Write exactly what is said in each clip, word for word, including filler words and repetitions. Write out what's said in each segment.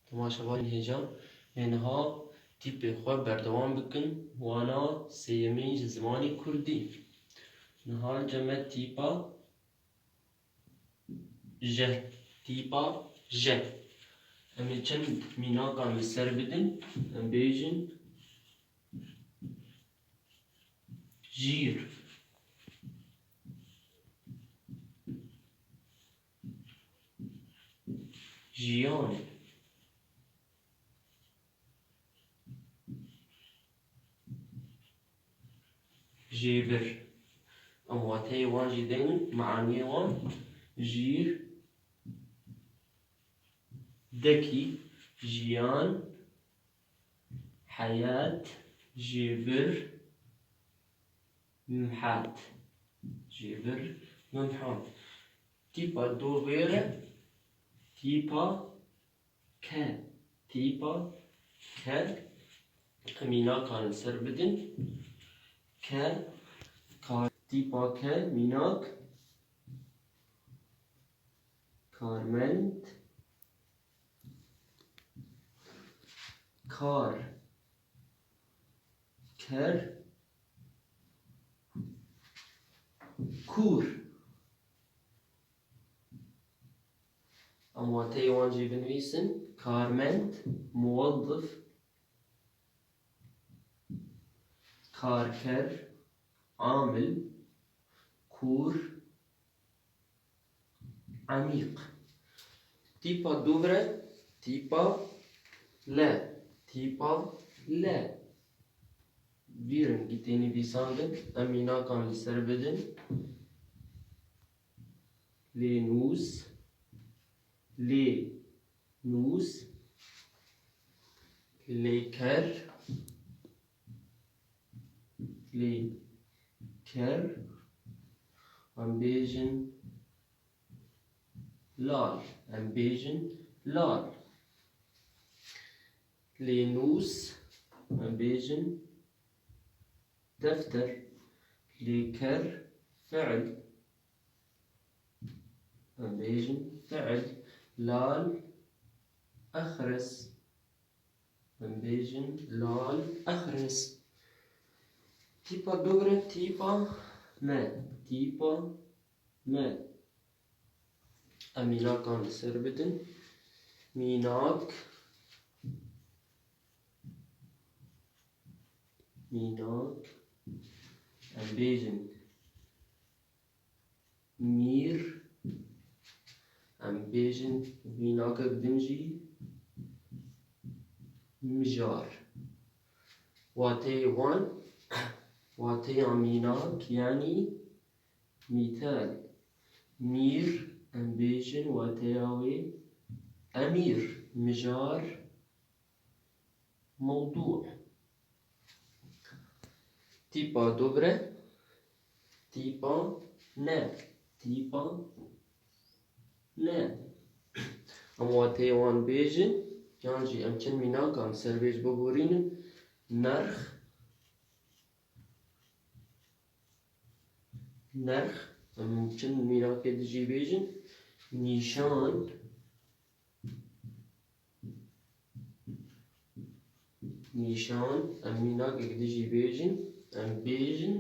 Temaşevanên hêja, em ê niha tîpê xwe berdewam bikin, wana sêyemîn ji zimanê kurdî. Niha li cem me tîpa J, tîpa J. Em ê çend mînakan li ser bidin, em bêjin jîr, jiyan, jêbir. Em wateyê wan jî deynin, meaniyê wan: jîr, dekî, jiyan, heyat, jêbir, mimhat. Jêbir, mimhat. Tîpa dovê re, tîpa K. Tîpa K. Em mînakan li ser bidin. K. Kar. Tîpa K, mînak: karmend, kar, ker, kûr. Em wateyê wan jî binivîsin: karmend, muwezzif, karker, amil, kûr, emîq. Tîpa dûvre, tîpa L. Tîpa L. Vî rengî tê nivîsandin. Em mînakan li ser bidin. Lênûs, lênûs, lêker, lêker, em bêjin lal, em bêjin lal. Lênûs, em bêjin defter, lêker, fiil, em bêjin fiil, lal, exres, em bêjin lal, exres. Tîpa dûvre, tîpa M, tîpa M. Em mînakan li ser bidin. Mînak, mînak, em bêjin mîr, em bêjin mînakek din jî mijar. Wateyê wan, wateya mînak yanî mîtal. Mîr, em bêjin wateya wê emîr, mijar, mewdû. Tîpa dûvre, tîpa N, tîpa N. Em wateyê wan bêjin, yan jî em çend mînakan ser vê jî biborînin: nerx, nerx, em çend mînakê din jî bêjin: nîşan, nîşan, em mînakek din jî bêjin, em bêjin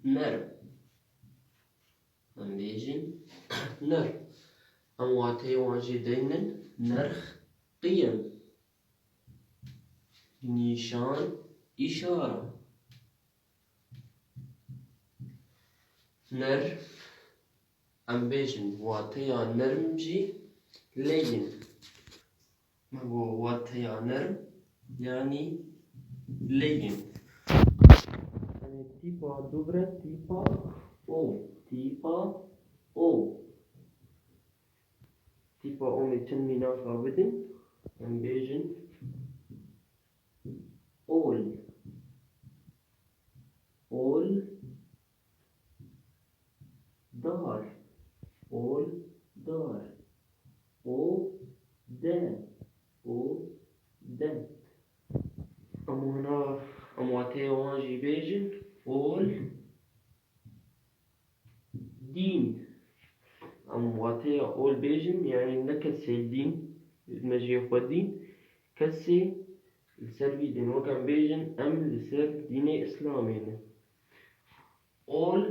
nerm. Em bêjin nerm. Em wateyê wan jî deynin: nerx, qiyem, nîşan, îşara. Nerm, em bêjin wateya nerm jî leyin. Me got wateya nerm, yanî leyin. Yanî tîpa dûvre, tîpa O, tîpa O. Tîpa O, em ê çend mînaka bidin, em bêjin ol. Ol, dar. Ol, dar. O, de. O, de. Em wana, em wateyê wan jî bêjin. Ol, dîn. Em wateya ol bêjin, yanî ne kesê dîn, me jê xwedî. Kesê li ser vî dîn, wek em bêjin, em li ser dînê Îslamê ne. Ol,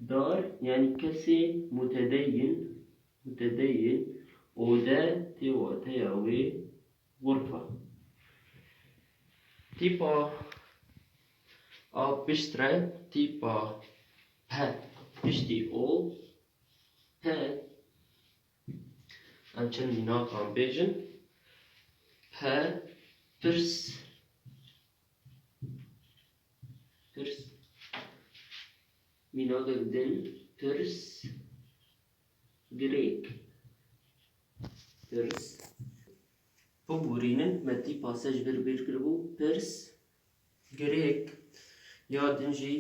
dar, yanî kesê mutedeyin, mutedeyin, ode tê wateya wê xurfa. Tîpa a piştre, tîpa pe, piştî ol, pe, em çend mînakan bêjin. Pe, pirs, pirs, mînakek din, pirs, girêk, pirs. Bibûrînin, me tîpa se ji vir bêr kiribû, pirs, girêk. Ya din jî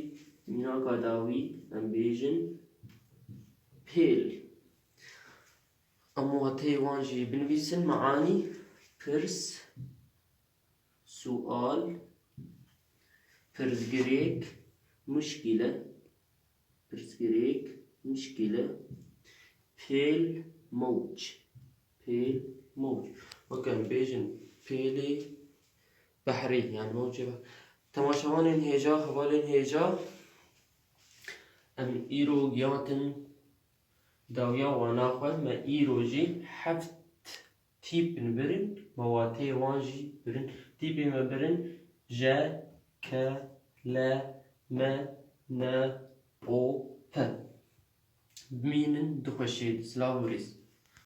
mînaka dawî em bêjin pêl. Em wateyê wan jî binivîsin, meanî, pirs, sual, pirsgirêk, muşkîle, pirsgirêk, muşkîle, pêl, mewc, pêl, mewc. Weke em bêjin pêlê behrê, yani mewcê behr. Temaşevanên hêja, hevalên hêja, em îro gihatin dawiya wana xwe. Me îro jî heft tîp birin, me wateyê wan jî birin. Tîpê me birin je, ke, le, me, ne, o, te. Bimînin di xweşiyê de. Silav û rêz.